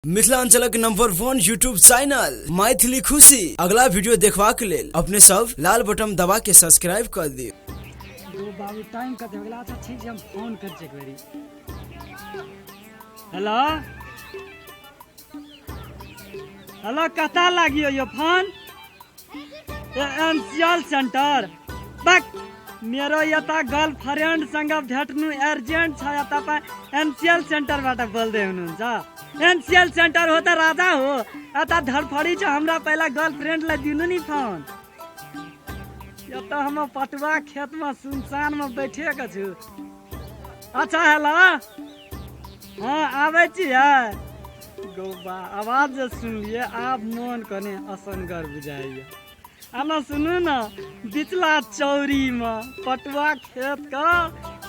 मिथिलांचलक number 1 YouTube channel Maithili खुशी अगला वीडियो देखबाक लेल अपने सब लाल बटन दबा के सब्सक्राइब कर दियौ। दो बाबू टाइम कते हो गेलै? अच्छा ठीक छै, हम फोन करै छी एक बेरी। हेलो हेलो, कतऽ लागियो यो फोन? एनसीएल सेंटर बक मेरो यता गर्लफ्रेन्ड सँग भेट्नु अर्जेन्ट छ। तपाईँ एनसिएल सेन्टरबाट बोल्दै हुनुहुन्छ? एनसिएल सेन्टर हो त राजा हो। यता धडफडी छ, हमरा पहिला गर्लफ्रेन्डलाई दिनु नि फोन। यता हम पटुआ खेतमा सुनसानमा बैठेको छु। अच्छा हेलो, हाँ आबै छी। है गौबा आवाज जे सुनलियै आब मोन कने असनगर बुझाइए। आना सुनू न, बिचला चौरीमे पटुआ खेतके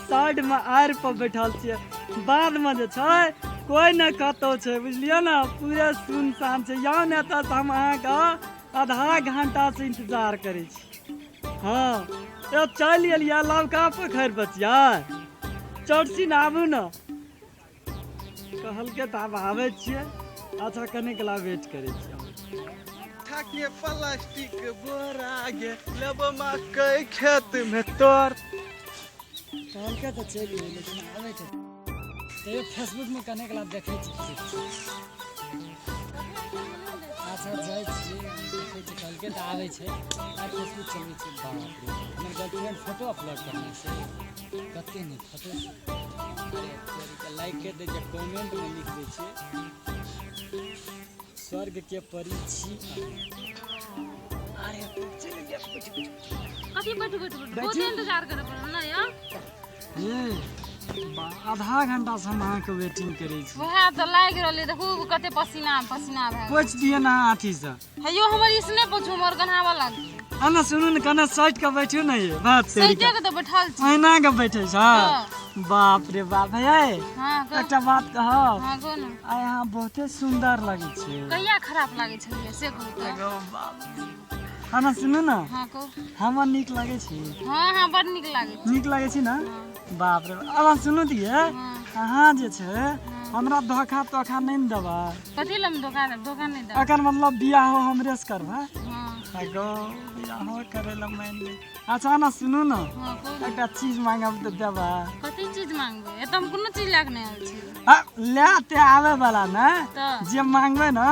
साइडमे आड़ि पर बैठल छियै। बादमे जे छै कोइ नहि कतौ छै, बुझलियै ने? पूरे सुनसान छै। आउ ने एतऽ, हम अहाँके आधा घंटासँ इंतजार करै छी। हाँ ए चलि एलियै लवका पोखरि पर छियै, चौरसी ने आबू ने। कहलकै तऽ आब आबै छियै। अच्छा कने कला वेट करै छियै। ठाके प्लास्टिक बोरा गे लेब मकई खेत में तोर। कहलकै तऽ चलि एलियै, लेकिन आबै छै तैयो फेसबुकमे कने कला देखै छी। अच्छा जाइ छियै, देखै छियै। कहलकै तऽ आबै छै। आइ फेसबुक चलबै छियै। बाप रे, हमर गर्लफ्रेंड फोटो अपलोड करने छै, कते नीक फोटो। अरे तोरीके, लाइक करि दै छियै, कमेंटमे लिख दै छियै, स्वर्ग के परी छी अहाँ। अरे चलि गेलियै, बैठू, बैठू। कथी बैठू बैठू बैठू? बहुत इंतजार करे पड़ल ना यार। हे आधा घंटा से हम अहाँके वेटिंग करै छी। वएह तऽ लागि रहलै, देखू कते पसीना पसीना भए गेल। पोछि दिअ ने अहाँ अथीसँ। हे यौ, हमर इसने पोछू, हमर गन्हाबऽ लागतै। आना सुनू ने, कने सटि कऽ बैठू ने ये बात तेरी। सैटे के तऽ बैठल छी। अहिना के बैठे छ? बाप रे बाप, हे हाँ कहू। एकटा बात कहब? हाँ कहू ने। आइ अहाँ बहुते सुन्दर लगै छियै। कहिया खराब लागै छलियै से कहू तऽ। गौ बाप, आना सुनू ने। हाँ कहू। हमर नीक लगै छी? हाँ हाँ, बड नीक लागै छै। नीक लगै छी ने? बाप रे, आब सुनू दियै। अहाँ जे छै हमरा धोखा तोखा नहि ने देबै? कथी लए हम धोखा देब? धोखा नहि देब। एकर मतलब बियाहो हमरे से करबै? हाँ। गौ बियाहो करे ला मानि ले। अच्छा ना सुनू ने। हाँ कहू ने। एकटा चीज मांगब तऽ देबै? कथी चीज मांगबै? एतऽ हम कोनो चीज लए कऽ नहि आयल छी। आ, ले ते आबै वाला ने। तऽ जे मांगबै ने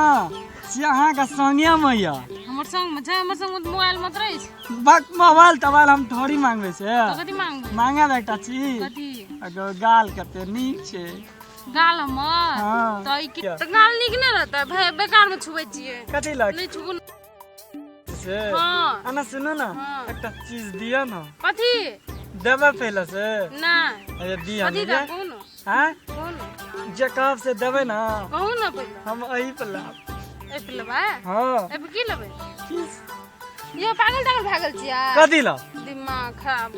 से अहाँके संगेमे यऽ। हमर संगमे छै? हमर संगमे तऽ मोबाइल मात्र अछि। बक, मोबाइल तोबाइल हम थोड़ी मांगबै से। तऽ कथी मांगबै? मांगब एकटा चीज। कथी? अगो गाल कते नीक छै। गाल हमर? हाँ। तऽ ई तऽ गाल नीक नहि रहतै? भे बेकार मे छुबै छियै। कथी लग नहि छुबू से। हाँ। आना सुनू ने। हाँ। एकटा चीज दिअ ने। कथी देबै पहिले से? नहि। अरे दिअ कथी ने। देब कहू ने। आँय? कहू ने। जे कहब से देबै ने? कहू ने पहिले। हम एहि पर लाब। एहि पर लेबै? हाँ। एहि पर की लेबै? की यौ पागल तागल भए गेल छियै? कथी ला? दिमाग खराब।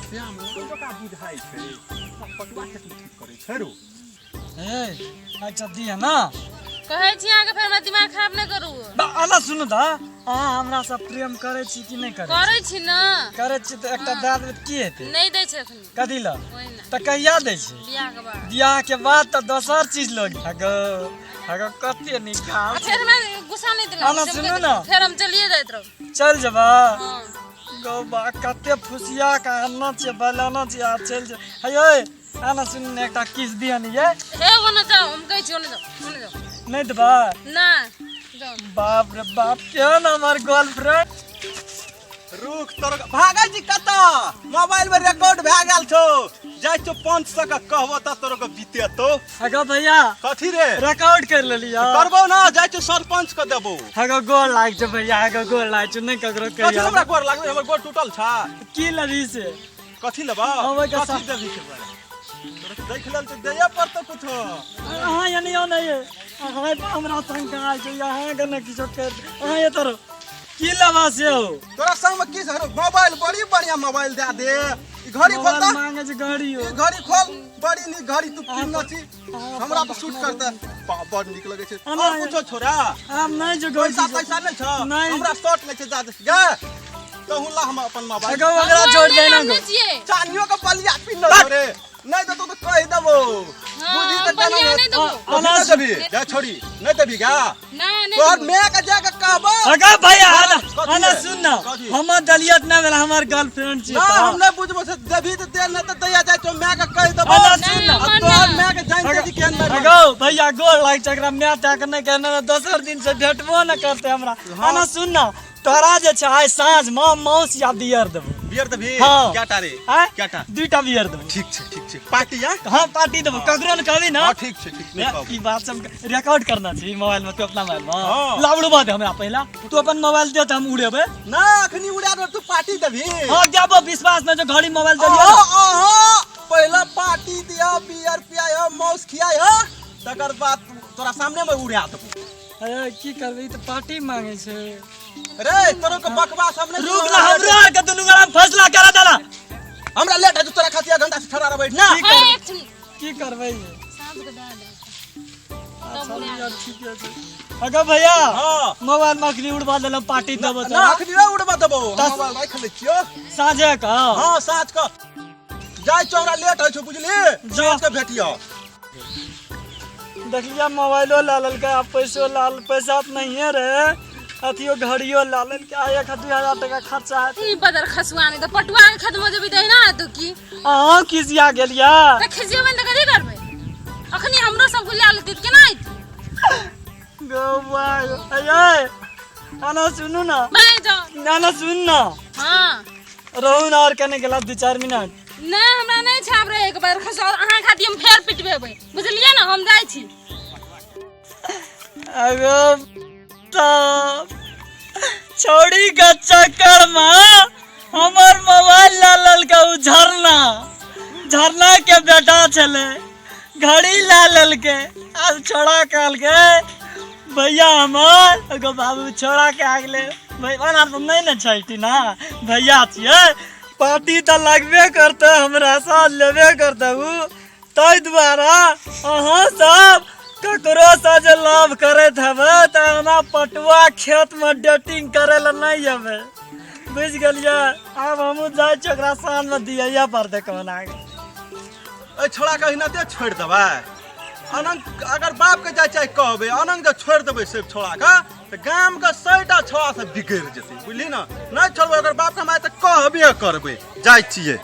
श्याम जकाँ बुझाइ छै, पटुआ खेती ठीक करै छै रो। ए अच्छा दिअ ने। कहै छी अहाँके, फेर हमरा दिमाग खराब नहि करू। आना सुनू तऽ, अहाँ हमरा से प्रेम करै छी कि नहि करै? करै छी ने। करै छी तऽ एकटा दए देबै तऽ की हेतै? नहि दै छै एखन। कथी ला? ओहिना। तऽ कहिया दै छै? बियाह के बाद। बियाह के बाद तऽ दोसर चीज लोग हगो हगो, कते नीक आ फेर हमरा गुस्सा नहि दिलाउ। आना सुनू ने। फेर हम चलिए जाइत रहब। चल जेबै? हाँ। गौ बा, कते फुसिया के आनना छियै, बलाना छियै आ चलि जा। हे यै, आना सुनू ने, एकटा किस दिअ ने यै। हे ओने जाउ, हम कहै छी ओने जाउ, ओने जाउ। नहि देबै? नहि जाउ। बाप रे बाप, केहन हमर गर्लफ्रेंड। रुक तोर, भागै छी कतऽ? मोबाइल में रिकॉर्ड भए गेल छौ। जाइ छौ पंच सौ के कहबो तऽ तोरो के बीतेतौ। हगो भैया। कथी रे? रिकॉर्ड कर लेलियै? करबौ ना, जाइ छौ सरपंच के देबौ। हगो गोर लाग छौ भैया, हगो गोर लाग छौ, नहि ककरो कथी? कहिया हमरा गोर लागलै? हमर गोर टूटल छ? की लेबही से? कथी लेबौ? अबै के कथी देबही के बारे? तोरा के देख लेल तऽ दैये पड़तौ कुछो। अहाँ यानी यौ नहि अहाँ पर हमरा शंका आयल छै, अहाँके ने किछो कर। अहाँ एतऽ रहो। की लेबा से हो? तोरा संग में की छै? मोबाइल, बड़ी बढ़िया मोबाइल दए दे। ई घड़ी खोल मोबाइल तऽ। मांगे छै घड़ी हो। ई घड़ी खोल, बड़ी नीक घड़ी तू किनने छी, हमरा पर सूट करते, बड़ नीक लगै छै। और कुछो छोड़ा? आब नहि जो घड़ी। पैसा तैसा नहि छौ? नहि। हमरा शर्ट नहि छै, जा दे गे तहु ला हम अपन मोबाइल। अगो ओकरा छोड़ दे ना। नहि छियै। चानियो के बलिया पिन्ह रे, नहि देतौ तऽ कहि देबो। हाँ। देबो। कथी नहि देबही जा छोड़ी नहि देबही गा। नहि नहि तोहर देबो। माय के जाके कहबो। अगर भैया आना कथी आना है? सुन ना, कथी? हमर दलियत ना भेल, हमर गर्लफ्रेंड छी। ना हम नहि बुझबो से देबही तऽ दे, नहि तऽ दैया जाइ छौ, माय के कहि देबो। आना सुन ना। आ तोहर माय के जानिते छी केहन माय। अगो भैया गोर लाग छै, एकरा माय ताक नहि कहने दोसर दिन से भेटबो न करते हमरा। आना सुन ना, तोरा जे छै आइ साँझ मे माउस या बियर देबो। बियर देबही? हाँ। क्या टा रे? आँय? क्या टा? दुईटा बियर देबो। ठीक छै ठीक छै, पार्टी या? हाँ पार्टी देबो, ककरो ने कहबी ना। हाँ ठीक छै ठीक, नहि कहबो। ई बात सब रिकॉर्ड करना छै मोबाइल में, तू अपना मोबाइल में। हाँ। लावड़ू बात हमरा पहला, तू अपन मोबाइल दे त हम उड़ेबे। ना अखनी उड़ा दे, तू पार्टी देबही। हाँ जाबो विश्वास न जो घड़ी मोबाइल दे दियो। अहो पहला पार्टी दिया, बियर पियाय, माउस खियाय, तकर बाद तोरा सामने में उड़ा देबो। अरे की करबे, ई त पार्टी मांगे छै। रे तोरो के बकवास हम नहीं। रुक ना, हमरो आर के दुनू गोरा फैसला करा देला। हमरा लेट है तोरा खातिर घंटा से ठड़ा रहबै ना। हे, एक छिन। की करबै? साँझ के दए देब। अच्छा यार ठीक छै। अगर भैया हाँ। मोबाइल में अखनी उड़वा देलम, पार्टी देबो ना तोरा। अखनी ना उड़बा देबो, हम मोबाइल राख लै छियो। साँझे के? हाँ साँझ के जाइ छौ, हमरा लेट होइ छौ बुझली, साँझ के भेटियो। देखलिया मोबाइलो ला लेलकै, आ पैसो ला, पैसा तऽ नहिए रहे, अथियो घड़ियो ला लेलकै, आ 1-2 हजार टका खर्चा हेतै। ई बदर खसुआ नहि तऽ पटुआ के खत्म हो जेबी तऽ ना तू की? अहाँ खिसिया गेलिया? तऽ खिसियेबै ने तऽ कथी करबै? अखनी हमरो सबके लए लेतै तऽ केना ऐतै? गौ भाइ, अये आना सुनू ना। भाइ जाओ। ना ना सुन ना। हाँ। रहू ना और कने गेला 2-4 मिनट। नहि हमरा नहि छै आब रहैके, बदर खसुआ, अहाँ खातिर हम फेर पिटबेबै, बुझलियै ने? हम जाइ छी। अगो तब छौड़ी के चक्कर में हमर मोबाइल ला लेलकै उ झरना, झरना के बेटा छलै, घड़ी ला लेलकै। आब छोड़ा कहलकै भैया हमर, एगो बाबू छोड़ा के आ गेलै। भैया ओना तऽ नहि ने छै टीना, भैया छियै, पार्टी तऽ लगबे करतै, हमरा साथ लेबे करतै उ। ताहि दुआरे अहाँ सब ककरोसँ जे लव करैत हेबै तऽ एना पटुआ खेतमे डेटिंग करै लए नहि एबै, बुझि गेलियै? आब हमहूँ जाइ छी, ओकरा साँझमे दियैये पड़तै कहुना कऽ। एहि छोड़ा के अहिनाते छोड़ि देबै अनंग, अगर बाप के जाइ चाहे कहबै अनंग जे छोड़ि देबै से छोड़ा के तऽ गाम के 100 टा छोड़ा सब बिगड़ि जेतै, बुझली ने? नहि छोड़बै ओकर बाप के, हम आइ तऽ कहबे करबै। जाइ छियै।